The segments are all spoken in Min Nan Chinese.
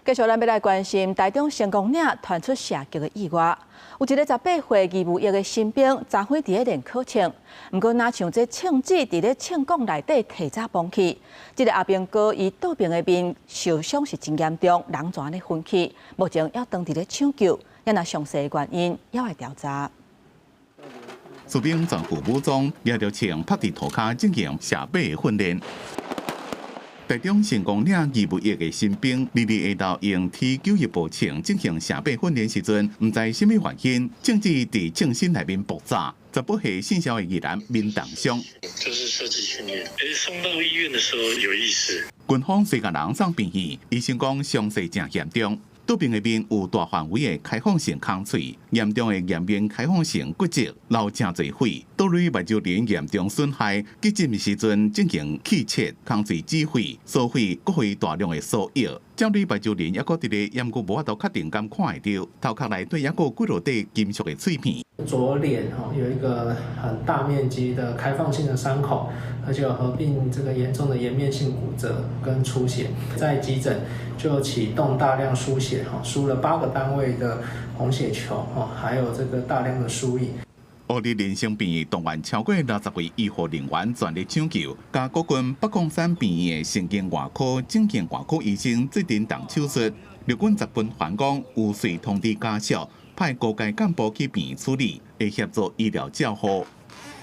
繼續咱欲來關心台中成功嶺傳出射擊的意外，有一個18歲義務役的新兵，昨昏佇咧練考槍，毋過若像這槍支佇咧槍管內底提早崩去，這個阿兵哥伊倒爿的面受傷是真嚴重，人全咧昏去，目前猶當佇咧搶救，猶若詳細的原因猶愛調查。士兵全副武裝，舉著槍拍佇塗跤進行射靶的訓練。台中成功嶺義務役的新兵，禮二下晝用 T91步槍進行射靶訓練時陣，毋知啥物原因，槍支佇槍身內面爆炸，18歲姓蕭的義男面重傷。就是射擊訓練，送到醫院的時候有意識。軍方隨共人送病院，醫生講傷勢誠嚴重。倒爿的面有大範圍的開放性空喙，嚴重的顏面開放性骨折，流誠濟血，倒蕊目睭輪嚴重損害，急診時陣進行氣切、空喙止血、輸血，閣予伊大量的輸液。針對目睭輪猶閣佇咧，猶閣無法度確定敢看會著，頭殼內底猶閣有幾落塊金屬的碎片。左臉吼有一個很大面積的開放性的傷口，而且有合併這個嚴重的顏面性骨折跟出血，在急診就啟動大量輸血，哈，輸了8個單位的紅血球，哈，還有這個大量的輸液。烏日林森病院動員超過60位醫護人員全力搶救，佮國軍北岡山病院的神經外科、整形外科醫生做陣動手術。陸軍十分反講，有隨通知家屬，派高階幹部去病院處理，會協助醫療照護。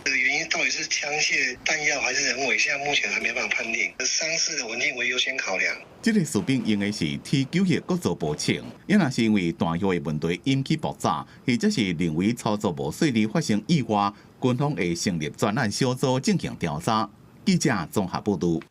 這個原因到底是槍械彈藥還是人為？現在目前還沒辦法判定。傷勢的穩定為優先考量。這個士兵用的是 T91國造步槍，猶若是因為彈藥的問題引起爆炸，或者是人為操作無細膩發生意外，軍方會成立專案小組進行調查。記者綜合報導。